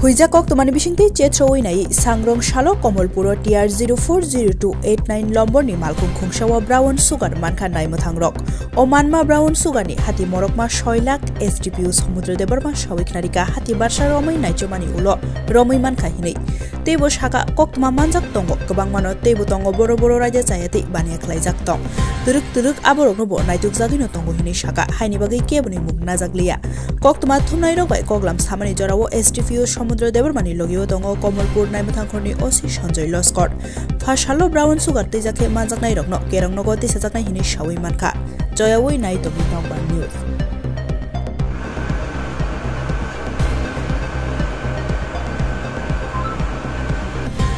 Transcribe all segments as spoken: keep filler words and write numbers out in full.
Huijak koktwmani bisingtwi chethroi nai, Sangrong salo Komolpuro T R zero four zero two eight nine lomborni malkhung khungsao brown sugar mankha naimwthangrok. O manma brown sugarni hati morokma soi lakh, S D P O Samudra Debbarma sawi khnarika hati barsa romwi naichomani ulo romwi mankha hinwi. Teibo saka koktwma manjak tongo, kwbangmano teibo tongo boro boro raida chayatwi baniya khlaijak tong. Twrwk twrwk aboroknobo naitukjagwino tongo hinwi saka, haini bagwi keboni mung najak liya. Koktwma thumnairok bai koklam samani jorao S D P O Samudra Debbarmani logio tongo Komolpur naimwthangkhorni O C Sanjoy Loskor. Phasalo brown sugar twijak khe manjaknairokno kerongnogo tisajaknai hinwi sawi mankha. Joyawi nai tongwi Nokbar News.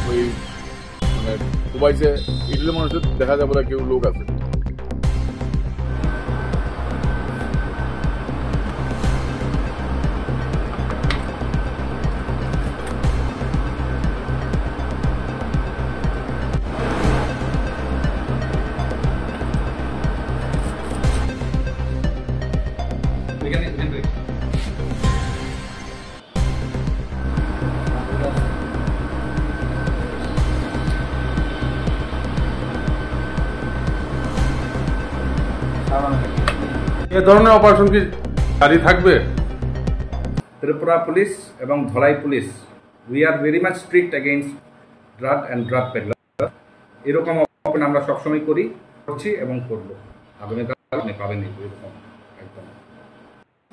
ওই মানে দুবাইতে ইটালি মানুষের দেখা যাবে না কেউ লোক আছে। এ ধরনের অপারেশন কি জারি থাকবে? ত্রিপুরা পুলিশ এবং Dhalai police, we are very much strict against drug and drug peddler. এরকম অপারেশন আমরা সবসময় করি, করছি এবং করব। আগামীকাল আপনি পাবেন এরকম একদম।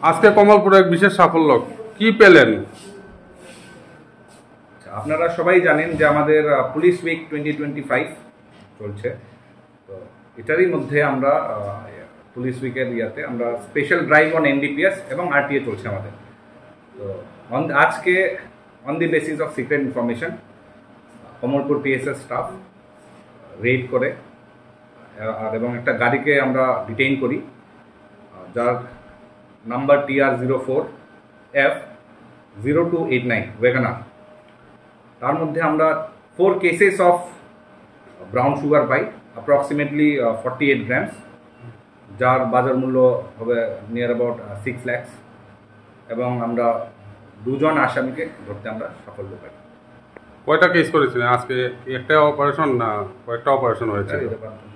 আজকে কমলপুরে এক বিশেষ সাফল্য, কি পেলেন? আচ্ছা, আপনারা সবাই জানেন যে আমাদের, আহ, police week twenty twenty five চলছে। তো এটারই মধ্যে আমরা, আহ, পুলিশ উইকের ইয়াতে আমরা স্পেশাল ড্রাইভ অন এনডিপিএস এবং আরটিএ চলছে আমাদের। তো on, আজকে on the basis of secret information Kamalpur PSS staff red করে, আহ, আর এবং একটা গাড়িকে আমরা ডিটেইন করি, আহ, যার number TR zero four F zero two eight nine WagonR. তার মধ্যে আমরা four cases of brown sugar পাই, অ্যাপ্রক্সিমেটলি ফর্টি এইট গ্রামস, যার বাজার মূল্য হবে নিয়ার অ্যাবাউট সিক্স ল্যাক্স। এবং আমরা দুজন আসামিকে ধরতে আমরা সাফল্য পাই। কয়টা কেস করেছিলেন আজকে? একটা অপারেশন না কয়েকটা অপারেশন হয়েছে? এটা পারতাম।